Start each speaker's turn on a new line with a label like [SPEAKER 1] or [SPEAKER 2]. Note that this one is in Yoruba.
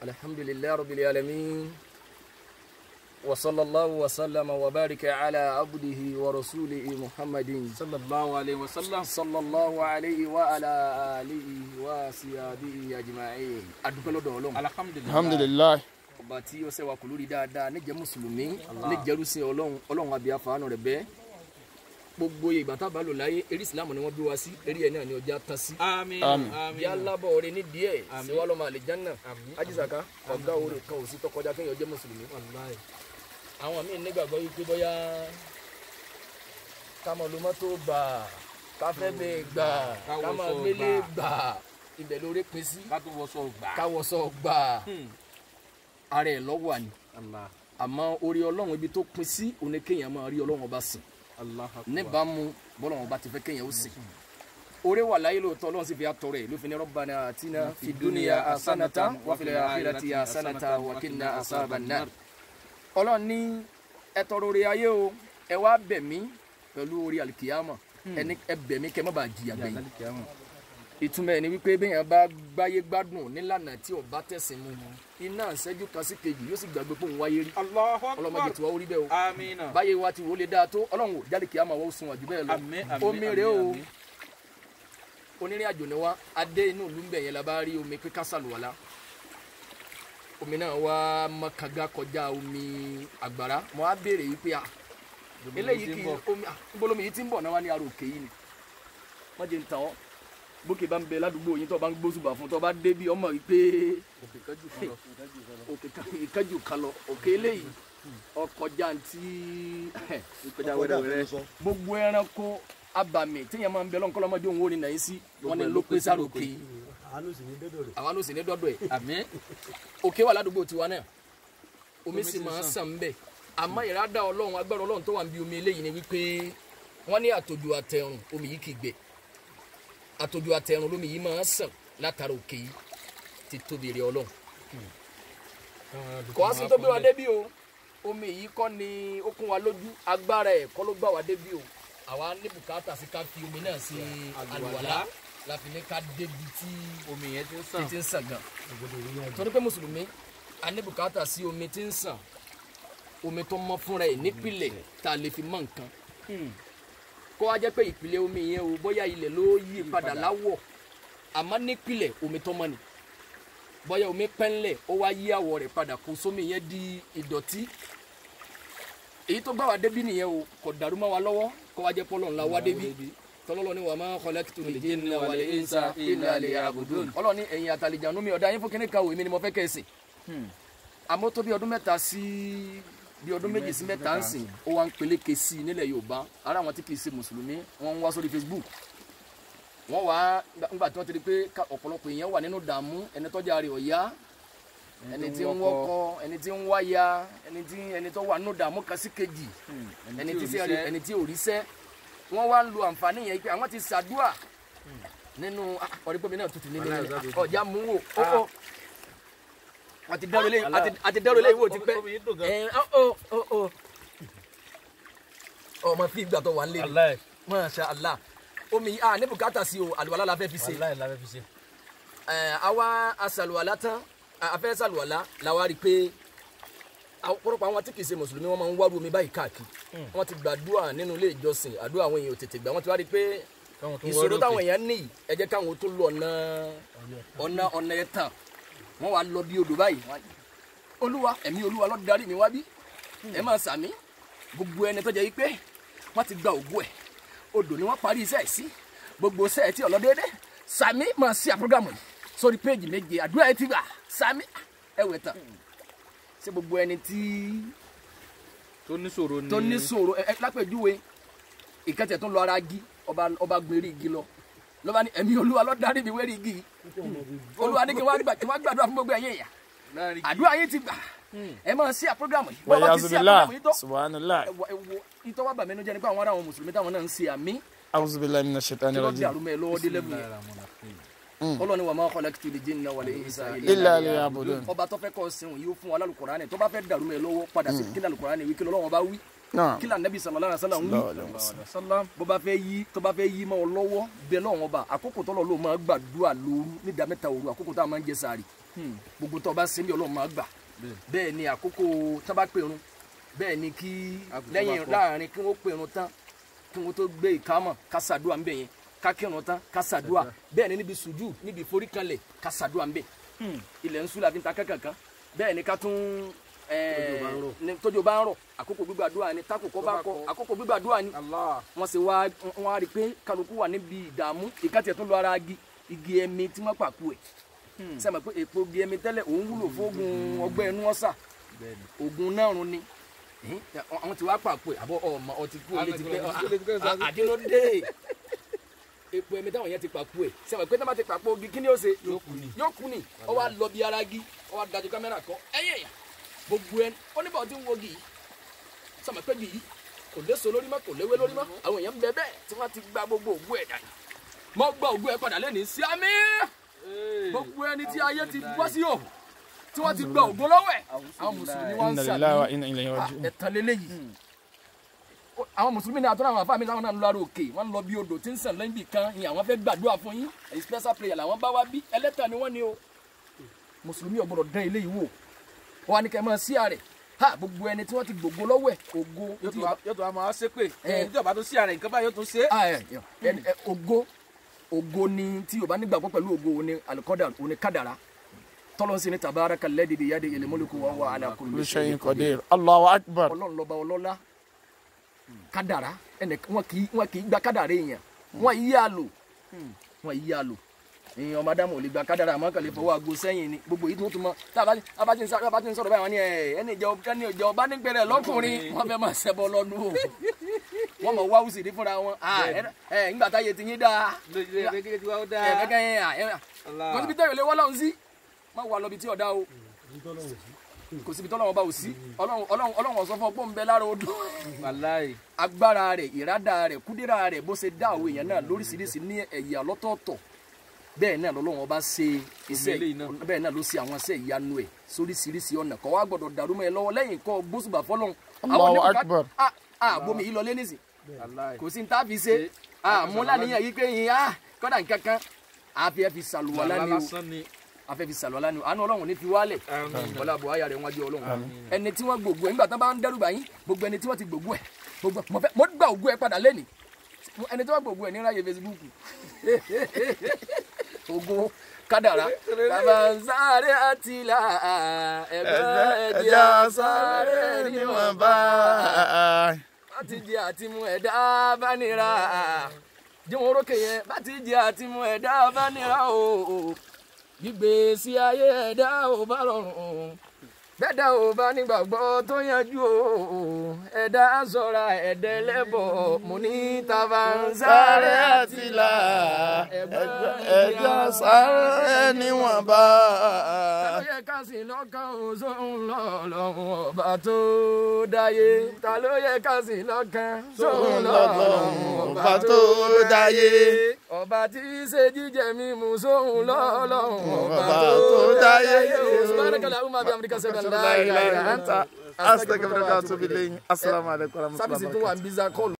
[SPEAKER 1] Alhamdulillahi rabbil alamin. Wa sallallahu wa sallama wa barika ala abdihi wa rasulihi Muhammadin
[SPEAKER 2] sallallahu alayhi wa sallam.
[SPEAKER 1] Sallallahu alayhi wa ala alihi wa sahbihi ajma'in. A dúpẹ́ lọ́dọ̀ Ọlọ́run.
[SPEAKER 2] Alhamdulillah.
[SPEAKER 3] Alhamdulillah.
[SPEAKER 1] Ọba tí ó ṣe wa kò lórí dáadáa níjẹ́ mùsùlùmí níjẹ́rúsìn Ọlọ́run. Ọlọ́run àbí àfààní rẹ̀ bẹ́ẹ̀. Gbogbo ìgbà tá a bá lò láyé eré ìsìlámù ni wọ́n bí wa sí, eré ẹ̀ náà ni ọjà tán sí.
[SPEAKER 2] Àmín.
[SPEAKER 3] Àmín.
[SPEAKER 2] Àmín.
[SPEAKER 1] Bí alábọ̀ orin ní díẹ̀ sí wa lọ́mọ àlìjánà.
[SPEAKER 2] Àmín.
[SPEAKER 1] Ajísàká ọ̀gá orin kan ò sí tọkọjá kéèyàn jẹ́ mùsùlùmí.
[SPEAKER 2] Wallahi.
[SPEAKER 1] Àwọn míì nígbàgbọ́ wípé bóyá ká máa lo mọ́tò gbà, ká fẹ́ bẹ́ẹ̀ gbà, ká máa gbélé gbà, ibẹ̀ lórí pín sí,
[SPEAKER 2] Ká tó wọṣọ gbà.
[SPEAKER 1] ká wọṣọ gbà, ara ẹ̀ lọ́wọ́ àní.
[SPEAKER 2] Allah.
[SPEAKER 1] Àmọ́ orí Ọlọ́run ibi tó pín sí òun ni kéèyàn máa rí Ọlọ́run ọba sìn.
[SPEAKER 2] Allah akbar.
[SPEAKER 1] Níbàámu bọ́lọ́run ọba ti fẹ́ kéèyàn ó sìn. Oore wà láyé lóòótọ́, Ọlọ́run sì fi àtọrẹ ẹ̀ ló fi ní Rabbana atina fid dunya hasanata wa fil akhirati hasanata wa qina azaban nar. Ọlọ́run ní ẹ tọrọ oore ayé o, ẹ wá bẹ̀ mí pẹ̀lú oore àlìkìyàmọ̀, ẹni ẹ bẹ̀ mí kẹ́ má bàa jìyà gbẹ̀yìn. Ìtumọ̀ ẹ̀ ni wípé béèyàn bá gbáyé gbádùn nílànà tí ò bá tẹ̀sìn mu, iná ìṣẹ́jú kan sí kejì yóò sì gbàgbé pé òun wáyé rí.
[SPEAKER 2] Allahu akbar.
[SPEAKER 1] Ọlọ́mọdé tiwa ó rí bẹ́ẹ̀ o.
[SPEAKER 2] Àmín.
[SPEAKER 1] Báyé wa ti wò ó lè dáa tó, Ọlọ́run ò jáde kìí àmọ́ wọ́n sun àjù bẹ́ẹ̀ lọ.
[SPEAKER 2] Àmín, àmín,
[SPEAKER 1] Omi rèé o.
[SPEAKER 2] àmín.
[SPEAKER 1] Onírìn àjò ni wá, adé inú ìlú ń bẹ̀ yẹn la bá rí omi pé ká ṣàlùwàlá. Omi náà wá mọ́kànga kọjá omi àgbàrá. Mo á béèrè yìí pé eléyìí kì í omi bolomi yìí ti ń bọ̀ náà wá ní aró òkè yìí ni. Wọ́n jẹ́ ń tàn ọ́. Bókè bá ń bẹ ládùúgbò yín tó bá ń gbósùbà fún tó bá dé bí ọmọ yìí pé òkè ìkájú kan lọ. Òkè eléyìí ọkọjá ntí
[SPEAKER 2] Ìkọjá wẹ́rẹ́wẹ́rẹ́.
[SPEAKER 1] gbogbo ẹranko abàmì téèyàn máa ń bẹ lọ́nkọ́ lọ́mọdé òun ò ní nàá sí wọn ni ló pé sáré òkè yìí. Àwa ló sì ní dọ́dọ̀ ẹ̀.
[SPEAKER 2] Àmín.
[SPEAKER 1] Òkè wà ládùúgbò tiwa náà, omi sì máa ń sàn bẹ́ẹ̀. Àmọ́ ìrádá Ọlọ́run, agbára Ọlọ́run tó wà níbi omi eléyìí ni wípé wọ́n ní àtòjò àtẹ̀rùn omi yìí kì í gbẹ. Àtòjò àtẹ̀rùn lómi yìí máa ń sàn látara òkè yìí ti tóbi rẹ̀ Ọlọ́run. Kò wá sí tó gbé wa débí o, omi yìí kọ́ ni ó kún wa lójú, agbára ẹ̀ kọ́ ló gbà wá débí o. Àwa ní bùkátà sí ká fi omi náà ṣe àlùwàlá la fi ní ká débi tí
[SPEAKER 2] Omi yẹn ti ń sàn.
[SPEAKER 1] ti ń sàn gan. Torí pé mùsùlùmí a ní bùkátà sí omi tí ń sàn, omi tó mọ́ fúnra ẹ̀ nípìlẹ̀ tá a lè fi mọ́ nǹkan. Kó wá jẹ́ pé ìpìlẹ̀ omi yẹn o, bóyá ilẹ̀ ló yí padà láwọ̀, àmọ́ nípìlẹ̀ omi tó mọ́ ni. Bóyá omi pẹ́ńlẹ̀ ó wá yí àwọ̀ rẹ̀ padà kó sómi yẹn di ìdọ̀tí. Èyí tó gbà wá débí nìyẹn o, kò dàrú mọ́ wa lọ́wọ́, kó wá jẹ́ pọ́lọ́ ńlá wá débí. Tọ́lọ́lọ́ ni wa ma khalaqtul jinna wal insa illa liya'budun. Ọlọ́run ní ẹ̀yin àtàlìjànú mi ọ̀dà yín fún kíní kan o, èmi ni mo fẹ́ kẹ́ ẹ sìn. Àmọ́ tó bí ọdún mẹ́ta sí bí ọdún méjì sí mẹ́ta ń sìn, ó wá ń peléke sí i nílẹ̀ Yorùbá. Ara àwọn tí kì í ṣe mùsùlùmí wọ́n ń wá sórí Facebook. Wọ́n wá ńgbà tí wọ́n ti rí pé ọ̀pọ̀lọpọ̀ èèyàn wà nínú dààmú, ẹni tọ́jà rẹ̀ ọ̀yá, ẹni tí ń wọ́kọ, ẹni tí ń wáya, ẹni tó wà nínú dààmú kan sí kejì, ẹni tí ò ríṣẹ́. Wọ́n wá ń lo àǹfààní yẹn pé àwọn ti ṣàdúà nínú ọ̀rí pé mi náà tutù nínú ọjà mú wò ó àti dẹ́rù eléyìí wò ti pẹ́. Ọmọ fi ìgbà tó wà ń lé mi. Masha Allah. Omi yìí ní bùkátà sí o, àlùwàlá la fẹ́ fi ṣe. Àwa aṣàlùwàlá tán, a fẹ́ ṣàlùwàlá la wá rí i pé ọ̀pọ̀lọpọ̀ àwọn tí kì í ṣe mùsùlùmí wọ́n máa ń wárú omi báyìí káàkiri. Wọ́n ti gbàdúrà nínú ilé ìjọsìn, àdúrà àwọn èèyàn ò tètè gbà. Wọ́n ti wá rí i pé ìṣòro táwọn èèyàn ní ẹ jẹ́ káwọn tó lọ ọ̀nà ẹ̀tàn. Wọ́n wá lọ bí odò báyìí. Olúwa, ẹ̀mí Olúwa ló darí mi wá bí. Ẹ máa sàmí. Gbogbo ẹni tó jẹ́ yí pé wọ́n ti gba ògo ẹ̀, odò ni wọ́n parí iṣẹ́ ẹ̀ sí. Gbogbo iṣẹ́ ẹ̀ tí ò lọ déédé. Sàmí máa ṣe àpúrógàmù yìí sórí péèjì méje, àdúrà ẹ ti gbà. Sàmí ẹ̀wẹ̀ tán. Ṣé gbogbo ẹni tí
[SPEAKER 2] tó níṣòro ni
[SPEAKER 1] tó níṣòro ẹ lápèjúwe ìkẹtẹ̀ tó ń lọ ara igi, ọba gbèrè igi lọ lọ́ba ní ẹ̀mí Olúwa ló darí mi wérí igi. Olúwa ní kí wọ́n gbàdúrà fún gbogbo ẹ̀yin èèyàn, àdúrà yín ti gbà. Ẹ máa ṣe àpúrógàmù yìí. Bọ́ọ̀ bá ti ṣe àpúrógàmù yìí tó
[SPEAKER 3] Subhanallah.
[SPEAKER 1] ìtọ́ wà bàmí ẹnu jẹ́ nípa àwọn ará àwọn mùsùlùmí táwọn náà ń ṣe àmì.
[SPEAKER 3] A'udhu billahi minash shaitani rajim.
[SPEAKER 1] Kí ló dàrú mẹ́ lọ́wọ́ dé lẹ́bù yẹn? Ọlọ́ni wa ma khalaqtul jinna wal insa
[SPEAKER 3] illa liya'budun.
[SPEAKER 1] Ọba tó fẹ́ kọ́ sẹ́wọ̀n yóò fún wa lálùkùránì, tó bá fẹ́ dàrú mẹ́ lọ́wọ́ padà sí kí lálùkùránì wí, kí lọ́wọ́ bá wí, kí lànàbí sallallahu alaihi wasallam wí. Bó bá fẹ́ yí, tó bá fẹ́ yí mọ́ ọ lọ́wọ́ bẹ́ẹ̀ lọ́wọ́ ọba. Àkókò tọ́lọ́ ló máa gbàdúrà lóru nídàá mẹ́ta òru, àkókò tá a máa ń jẹ sàárì. Gbogbo tó bá ṣe bí Ọlọ́run máa gbà. Bẹ́ẹ̀ ni àkókò tó bá pèrun, bẹ́ẹ̀ ni kí lẹ́yìn láàrin kí wọ́n pèrun tán kí wọ́n tó gbé ìkámọ̀ ká ṣàdúà ń bẹ̀ yẹn, ká kírun tán ká ṣàdúà. Bẹ́ẹ̀ ni níbi sùjú, níbi ìforíkanlẹ̀ ká ṣàdúà ń bẹ̀. Ilẹ̀ ń sú la fi ń ta kankan. Bẹ́ẹ̀ ni ká tún tójò bá ń rọ̀ àkókò gbígbàdúrà ni, tákòkò bá kọ àkókò gbígbàdúrà ni. Wọ́n sì wá wọ́n á rí i pé kálukú wà níbi ìdààmú. Ìkàtì ẹ̀ tún lọ ara igi ẹmi tí wọ́n pàkú ẹ̀. Sẹ́mi pé èpo igi ẹmi tẹ́lẹ̀ òun wúlò fóògùn ọgbẹ́ ẹnu ọ̀sà, ògùn náà run ni. Àwọn tí wàá pàkú ẹ̀ àbọ̀ ọmọ ọtí kú olè ti pẹ́ àdínlódé. Èpo ẹmi táwọn yẹn ti pàkú ẹ̀. Sẹ́mi pé táwọn ti pàkú igi kí ni ó ṣe? Yóò kú ni. Ó wá lọ bí ara igi, ó wá dájú kámẹ́rà kọ́ ẹ̀yẹ̀ yà gbogbo ẹni oníbọ̀ tí ń wo gì sọmọ pé gì kò léso lórí mọ́, kò léwé lórí mọ́. Àwọn èèyàn bẹ bẹ́ẹ̀ tí wọ́n ti gba gbogbo ògùn ẹ̀ dànù. Mọ́ gba ògùn ẹ̀ padà lẹ́ni sí àmì. Gbogbo ẹni tí ayé ti bọ́ sí o tí wọ́n ti gba ògùn lọ́wọ́ ẹ̀. Àwọn mùsùlùmí wọ́n ń sàmì ẹ̀tàn lélẹ́yìí. Àwọn mùsùlùmí náà àtúnra àwọn àfáà mi táwọn náà ń lọ àrò òkè, wọ́n ń lọ bí odò tí ń sàn lẹ́yìn kan ni àwọn fẹ́ gbàdúrà fún yín. Special prayer làwọn bá wá bí, ẹlẹ́tàn ni wọ́n ní o. Mùsùlùmí ò gbọ́dọ̀ dán ilé yìí wò. Wọ́n á ní kẹ́ máa sí àrẹ̀ ha gbogbo ẹni tí wọ́n ti gbogbo lọ́wọ́ ẹ̀ ògo.
[SPEAKER 2] Yóò tó wá máa ṣe pé ẹni tí ọba tó sí àrẹ̀ nǹkan báyìí yóò tún ṣe.
[SPEAKER 1] Ògo ògo ni tí Yorùbá nígbàgbọ́ pẹ̀lú ògo òní alikọ́dà òní kádàrá tọ́lọ́nsìn ní tabaraka alladhi biyadihi al-mulku wa huwa ala kulli
[SPEAKER 3] shay'in qadir. Allahu akbar.
[SPEAKER 1] Ọlọ́run lọ́ba ọlọ́lá kádàrá ẹnì wọn kì í gba kádàrá èèyàn, wọn yí àlò, wọn yí àlò. Èèyàn ọmọ Ádámù ò lè gba kádàrá àmọ́ kàn lè fọwọ́ aago sẹ́yìn ni gbogbo yìí tó tún mọ́. Tá a bá ti ń sọ̀rọ̀ báyìí wọ́n ní ẹni ìjọ ọba nígbẹ̀rẹ̀ lọ́kùnrin wọ́n fẹ́ máa ṣẹbọ lọ́nu o. Wọ́n mọ̀ wá wùsì ní fúnra wọn. Ńgbà táyé ti yín dáa. Kò síbi tẹ́yọ̀ lé wọ́n lọ́hùn sí. Má wà lọ́bi tí ọ̀dá o. Kò síbi tọ́lọ́wọ́n bá ò sí. Ọlọ́run ọ̀sán fún ọgbọ́n ń bẹ lára odò. Agbára rẹ̀, ìrádà rẹ̀, kúdírà rẹ̀ bó ṣe dá àwọn èèyàn náà lóríṣiríṣi ní ẹ̀yà lọ́tọ̀ọ̀tọ̀. Bẹ́ẹ̀ náà lọ́lọ́run ọba ṣe iṣẹ́, bẹ́ẹ̀ náà ló ṣe àwọn iṣẹ́ ìyanu ẹ̀ sóríṣiríṣi ọ̀nà. Kọ́ wa gbọ́dọ̀ dàrú mọ́ ẹ lọ́wọ́ lẹ́yìn kọ́ gbósùbà fọlọ́run.
[SPEAKER 3] Allahu Akbar.
[SPEAKER 1] Àbomi yìí lọ lé nísìn. Kò sí ní tá a fi ṣe. Àmúláníyàn yìí pé yín á kọ́dà nǹkankan. Àfi ẹ fi ṣàlùwàlá ni o. Afẹ́ fi ṣàlùwàlá ni o. Àánú Ọlọ́run ní fi wálẹ̀. Ọlá àbọ̀ àyà rẹ̀ wájú Ọlọ́run. Ẹni tí wọ́n gbogbo ẹ̀ nígbà tán bá ń dẹ́rù bá yín, gbogbo ẹni tí wọ́n ti gbogbo ẹ̀, gbogbo mo gba ògo ẹ̀ padà lẹ́nìí. Ẹni tí wọ́n gbogbo ẹ̀ ní ráyè Facebook. Ògo kádàrá bàbá sáré àtìlá ẹgbẹ́ ẹ̀jẹ̀ sáré níwọ̀nba bá ti jẹ àti mu ẹ̀dá bá nira jíwọn orókè yẹn bá ti jẹ àti mu ẹ̀dá bá nira o gbígbé sí ayé ẹ̀dá ò bá rọrùn bẹ́ẹ̀dá ò bá nígbàgbọ́ tó yanjú o ẹ̀dá sọ̀ra ẹ̀dẹ́ lẹ́bọ̀ mo ní tàbá ń sáré
[SPEAKER 3] àtìlá ẹ̀jẹ̀ sáré níwọ̀nba.
[SPEAKER 1] Ta ló yẹ ká sìn lọ́kàn sóun lọ́lọ́run ọba tó dáyé. Ta ló yẹ ká sìn lọ́kàn sóun lọ́lọ́run
[SPEAKER 3] ọba tó dáyé.
[SPEAKER 1] Ọba tí í ṣe jíjẹ mímu sóun lọ́lọ́run ọba
[SPEAKER 3] tó dáyé.
[SPEAKER 1] La
[SPEAKER 3] ilaha illa anta astaghfiruka wa atubu ilayk. Assalamu alaikum warahmatullahi
[SPEAKER 1] wabarakatuh.